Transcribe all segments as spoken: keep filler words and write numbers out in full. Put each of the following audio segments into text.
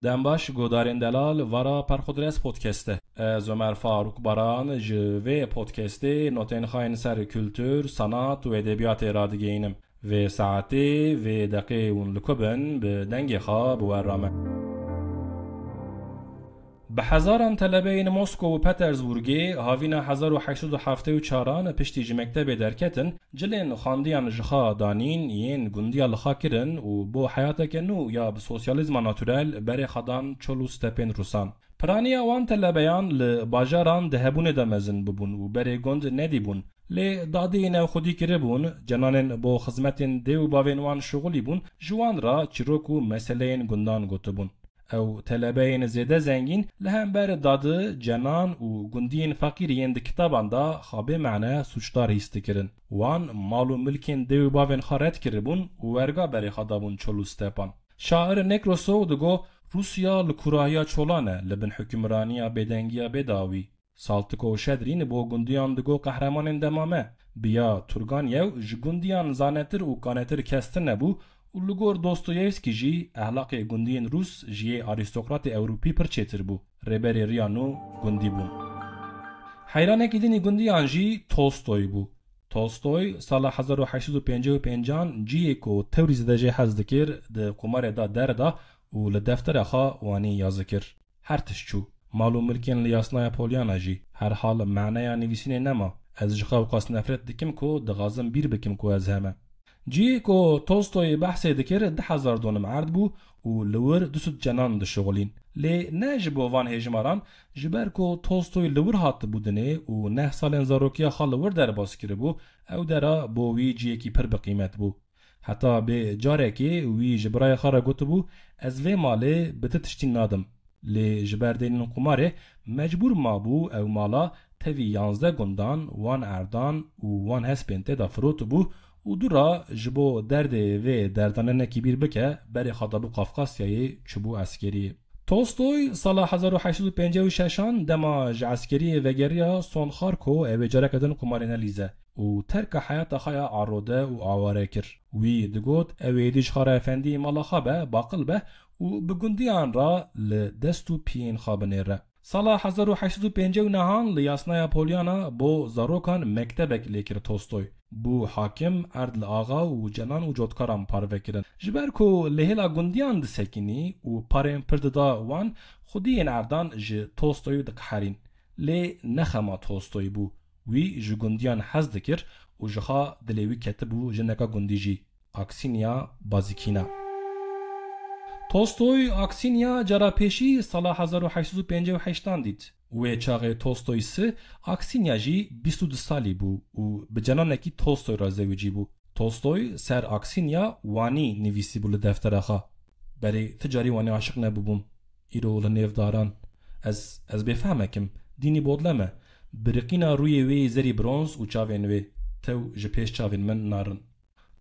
Dem baş, guhdarên delal, vara Perxudres Podcast e. Ez Ömer Faruk Baran ji vê podcastê notên xwe yên ser kultur, sanat û edebiyatê radigihînim. Vê saetê, vê deqê hûn li ku bin, bi dengê xwe bi we re me. Bi hezaran telebeyên Moskow û Petersburgê havîna hezar û heşt sed û heftê û çaran piştî ji mektebê derketin, cilên xwendiyan ji xwe danîn, yên gundiya li xwe kirin û bo heyateke nû ya bi sosyalîzma naturel berê xwe dan çol û stepên Rûsan. Piraniya wan telebeyan li bajaran di hebûnê de mezin bibûn û berê gund nedîbûn. Lê dadê navxwedî kiribûn, cenanên bo xizmetên dê û bavên wan şixulîbûn, ji wan re çîrok û meseleyên gundan gotibûn. Ew telebeyên zêde zengîn li hember dadi, cenan û gundiyên feqîr yên di kitaban de xwe bê mane sûcdar hîs dikirin. Wan mal û milkên dê û bavên xwe red kiribûn û werga berê xwe dabûn çol û stepan. Şair Nekrosov digo, Rûsya li kûrahiya çolan e, li bin hukimraniya bêdengiya bêdawî. Saltiko Şedrîn bo gundiyan digo qehremanên dema me. Biya Turganyew ji gundiyan zanetir û kanetir kes tune bû û li gor Dostoyevskî jî ehlaqê gundiyên Rûs ji yê arîstokratê Ewropî pir çêtir bû. Rêberê riya nû gundî bûn. Heyranekî din î gundiyan jî Tolstoy bû. Tolstoy sala hezar û heşt sed û pêncî û pêncan cihê ku tewrî zêde jê hez dikir, di qumarê de derda û li deftera xwe wanî yazikir. Her tişt çû. Mal û milkên li Yasnaya Polyana jî. Herhal maneya nivîsînê nema. Ez ji xwe ew qas nefret dikim ku dixwazim bîr bikim ku ez heme. Cihê ku Tolstoyê behsê dikir du hezar donim erd bû û li wir du sed cenan dişixulîn. Lê ne ji bo van hêjmaran, ji ber ku Tolstoy li wir hatibû dinê û neh salên zarokiya xwe li wir derbas kiribû, ew dera bo wî cihekî pir bi qîmet bû. Heta bê carekê wî ji birayê xwe re gotibû, Ez vê malê bi ti tiştî nadim. Lê ji ber deynên qumarê mecbûr mabû ew mala tevî yanzdeh gundan, wan erdan û wan hespên tê de firotibû û dû re ji bo derdê vê derdanenekî bîr bike, berê xwe dabû Qafqasyayê, çûbû eskeriyê. Tolstoy sala hezar û heşt sed û pêncî û şeşan dema ji eskeriyê vegeriya, son Xarko, ew ê careke din qumarê nelîze û terka heyata xwe ya arode û aware kir. Wî digot, ew êdî ji xwe re efendiyê mala xwe be, baqil be û bi gundiyan re li dest û piyên xwe binêre. Sala hezar û heşt sed û pêncî û nehan li Yasnaya Polyana bo zarokan mektebek lê kir Tolstoy. Bû hakim, erd li axa û cenan û cotkaran parve kirin. Ji ber ku li hêla gundiyan disekinî û parên pir dida wan, xwediyên erdan ji Tolstoyê diqeherîn. Lê ne xema Tolstoy bû. Wî ji gundiyan hez dikir û ji xwe dilê wî ketibû jineka gundî jî, Aksinya Bazîkîna. Tolstoy Aksinya cara pêşî sala hezar û heşt sed û pêncî û heştan dît. Wê çaxê Tolstoy si, Aksinya jî bîst û du salî bû û bi cenanekî Tolstoy re zewicî bû. Tolstoy ser Aksinya wanî nivîsîbû li deftera xwe. Berê ti carî wanî aşiq nebûbûm. Îro li nêv daran. Ez, ez bêfehmek im. Dînî bodlem e. Biriqîna rûyê wê yê zerî bronz û çavên wê. Tew ji pêş çavên min narin.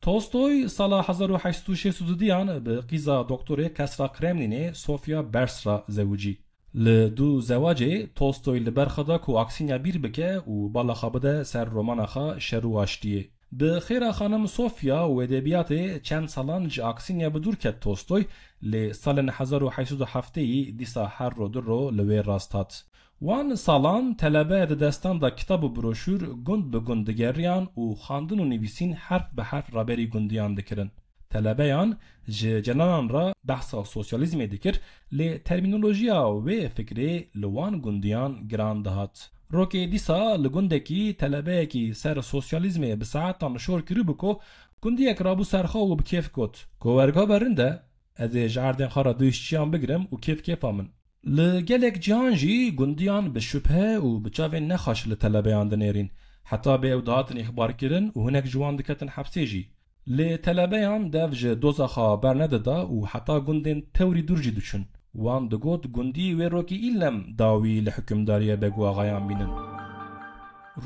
Tolstoy sala hezar û heşt sed û şêst û duyan bi qîza doktorê Kesra Kremlînê Sofya Bers re zewicî. Li dû zewacê Tolstoy li ber xwe da ku Aksinya bîr bike û bala xwe bide ser romana xwe Şer û Aştiyê. Bi xêra xanim Sofya û edebiyatê çend salan ji Aksinya bi dûr ket Tolstoy, lê salên hezar û heşt sed û heftê yî dîsa her ro du ro li wê rast hat. Wan salan telebe di destan de kitab û broşûr gund bi gund digeriyan û xwendin û nivîsîn herf bi herf raberî gundiyan dikirin. Telebeyan ji cenanan re behsa sosyalîzmê dikir, lê termînolojiya wê fikrê li wan gundiyan giran dihat. Rokê dîsa li gundekî telebeyekî ser sosyalîzmê bi saetan şor kiribû ku gundiyek rabû ser xwe û bi kêf got, Kowerga be rind e, ez ê ji erdên xwe re du îşçiyan bigirim û kêf kêfa min. Li gelek cihan jî gundiyan bi şubhe û bi çavên nexweş li telebeyan dinêrîn. Heta bê ew dihatin îxbarkirin û hinek ji wan diketin hepsê jî. Lê telebeyan dev ji doza xwe bernedida û heta gundên tewrî dûr jî diçûn. Wan digot gundî wê rokî îlem dawî li hukimdariya beg û axayan bînin.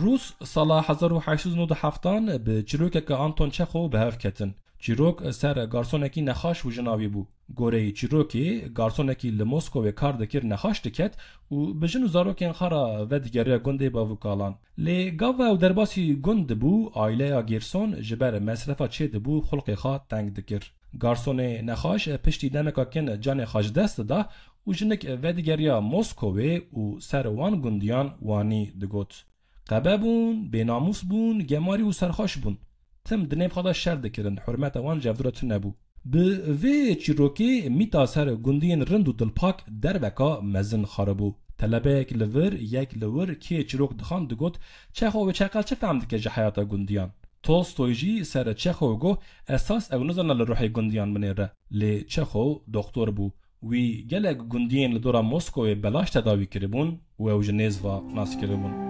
Rûs sala hezar û heşt sed û nod û heftan bi çîrokeke Anton Çexov bi hev ketin. Çîrok ser garsonekî nexaş û jina wî bû. Goreyê çîrokê, garsonekî li Moskowê kar dikir nexaş diket û bi jin û zarokên xwe re vedigeriya gundê bavûkalan. Lê gava ew derbasî gund dibû, aileya Gerson ji ber mesrefa çêdibû xulqê xwe teng dikir. Garsonê nexweş piştî demeka kin canê xwe ji dest dida û jinik vedigeriya Moskowê û ser wan gundiyan wanî digot: Qebe bûn, bênamûs bûn, gemarî û serxweş bûn. Tim di nêv xwe de şer dikirin, hurmeta wan ji hev dû re tune bû. Bi vê çîrokê mîta ser gundiyên rind û dilpak derveka mezin xaribû. Telebeyek li vir, yek li wir kê çîrok dixwend digot: Çexov çeqel çi fehm dike ji heyata gundiyan? Tolstoy jî ser Çexov got: Esas ew nizane li ruhê gundiyan binêre. Lê Çexov doktor bû. Wî gelek gundiyên li dora Moskowê belaş tedawî kiribûn û ew ji nêz ve nas kiribûn.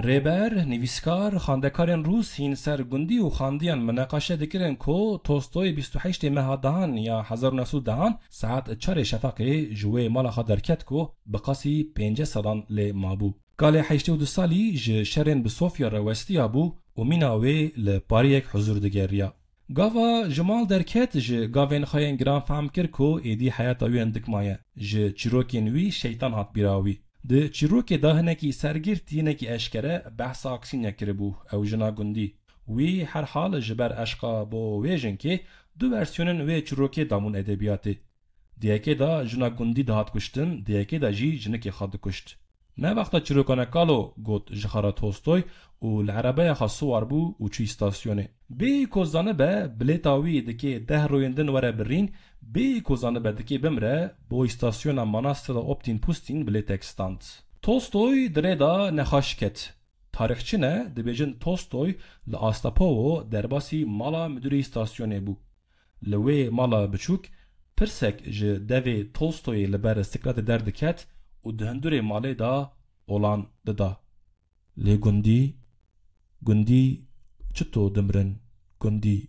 Rêber, nivîskar, xandekarên rûs hîn ser gundî û xandiyan mineqaşe dikirin ku Tolstoy bîst û heştê meha dehan ya hezar û neh sed û dehan saet çarê şefaqê ji wê mala xwe derket ku bi qasî pêncî sedan lê mabû. Kalê heştê û du salî ji şerên bi Sofya re westiya bû û mîna wê li pariyek huzur digeriya. Gava ji mal derket, ji gavên xwe yên giran fehm kir ku êdî heyata wî hindik maye. Ji çîrokên wî şeytan hat bîra wî. Di çîrokê de hinekî sergirt, hinekî eşkere behsa Aksînya kiribû, ew jina gundî. Wî herhal ji ber eşqa bo wê jinkê du versiyonên wê çîrokê dabûn edebiyatê. Di yekê de jina gundî dihat kuştin, di yekê de jî jinikê xwe dikuşt. Ne wexta çîrokane kalo, got ji xwe re Tolstoy û li erebeya xwe siwar bû û çû îstasyonê. Bêyî ku zanibe bilêta wî dikê deh royên din were birîn, bêyî ku zanibe dikê bimre, bo îstasyona Manastira Optîn Pustîn bilêtek stand. Tolstoy di rê de nexweş ket. Tarîxçine dibêjin Tolstoy li Astapovo derbasî mala midûrê îstasyonê bû. Li wê mala biçûk pirsek ji devê Tolstoyê li ber siklatê derdiket û di hundurê malê de olan dida. Lê gundî, gundî çito dimirin, gundî.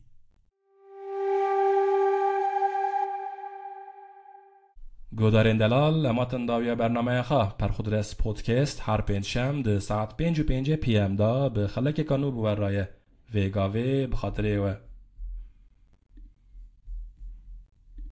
Guhdarên delal, em hatin dawiya bernameya xwe. Perxudres Podcast her pêncşem di saet pênc û pêncî P M de bi xelekeka nû bi we re ye. Vê gavê bi xatirê we.